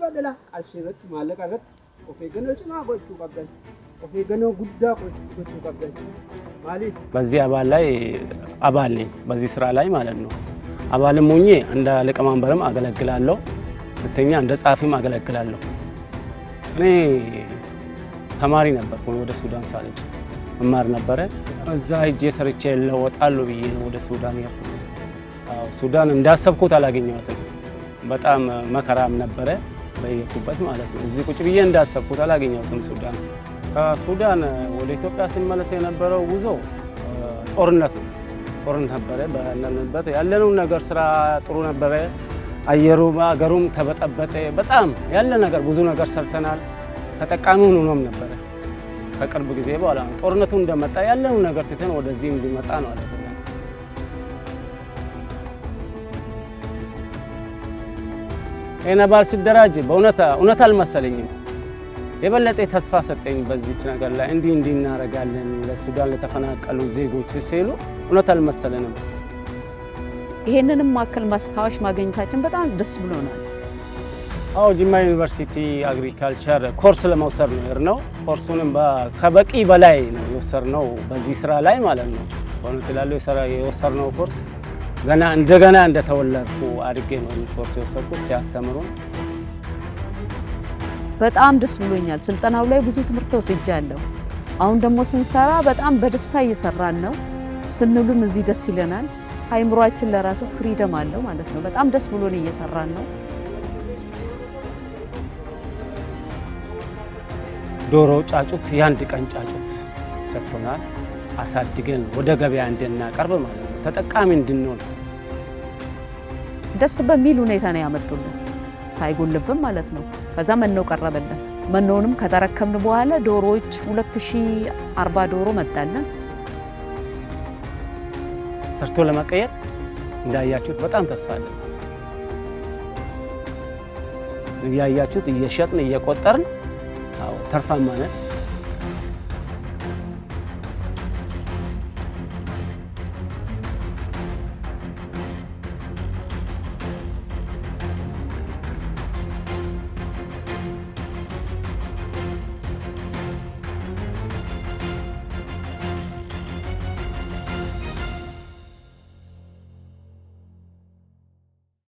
Dhala qarshii irratti, maallaqa irratti of eeggannoo cimaa gochuu qabdan. Of eeggannoo guddaa gochuu qabdan. Maaliif? በዚህ አባል ላይ አባል ነኝ፣ በዚህ ስራ ላይ ማለት ነው። አባልም ሆኜ እንደ ሊቀመንበርም አገለግላለሁ፣ ሁለተኛ እንደ ጸሐፊም አገለግላለሁ። እኔ ተማሪ ነበርኩ። ወደ ሱዳን ሳልሄድ እማር ነበረ። እዛ ሄጄ ሰርቼ እለወጣለሁ ብዬ ነው ወደ ሱዳን የሄድኩት። አዎ፣ ሱዳን እንዳሰብኩት አላገኘኋትም። በጣም መከራም ነበረ በየሄድኩበት ማለት ነው። እዚህ ቁጭ ብዬ እንዳሰብኩት አላገኘሁትም ሱዳን። ከሱዳን ወደ ኢትዮጵያ ሲመለስ የነበረው ጉዞ ጦርነት ነው። ጦርነት ነበረ። ባለንበት ያለነው ነገር ስራ ጥሩ ነበረ። አየሩ አገሩም ተበጠበጠ። በጣም ያለ ነገር ብዙ ነገር ሰርተናል። ተጠቃሚውን ሆኖም ነበረ። ከቅርብ ጊዜ በኋላ ነው ጦርነቱ እንደመጣ ያለነው ነገር ትተን ወደዚህ እንዲመጣ ነው አለ። ይሄን አባል ሲደራጅ በእውነት እውነት አልመሰለኝም። የበለጠ ተስፋ ሰጠኝ በዚች ነገር ላይ። እንዲህ እንዲህ እናደርጋለን ለሱዳን ለተፈናቀሉ ዜጎች ሲሉ እውነት አልመሰለንም። ይሄንንም ማዕከል ማስታወሻ ማግኘታችን በጣም ደስ ብሎናል። አዎ፣ ጅማ ዩኒቨርሲቲ agriculture ኮርስ ለመውሰድ ነው የሄድነው። ኮርሱንም ከበቂ በላይ ነው የወሰድነው በዚህ ስራ ላይ ማለት ነው። በእውነት እላለሁ የወሰድነው ኮርስ ገና እንደገና እንደተወለድኩ አድርጌ ነው ኮርስ የወሰድኩት ሲያስተምሩን። በጣም ደስ ብሎኛል። ስልጠናው ላይ ብዙ ትምህርት ወስጃለሁ። አሁን ደግሞ ስንሰራ በጣም በደስታ እየሰራን ነው። ስንውልም እዚህ ደስ ይለናል። አይምሯችን ለራሱ freedom አለው ማለት ነው። በጣም ደስ ብሎን እየሰራን ነው። ዶሮ ጫጩት፣ የአንድ ቀን ጫጩት ሰጥቶናል። አሳድገን ወደ ገበያ እንድናቀርብ ማለት ነው፣ ተጠቃሚ እንድንሆን። ደስ በሚል ሁኔታ ነው ያመጡልን፣ ሳይጎልብን ማለት ነው። ከዛ መኖ ቀረበልን። መኖንም ከተረከብን በኋላ ዶሮዎች 2040 ዶሮ መጣልን። ሰርቶ ለመቀየር እንዳያችሁት በጣም ተስፋ አለን። እያያችሁት እየሸጥን እየቆጠርን፣ አዎ፣ ተርፋማ ነን።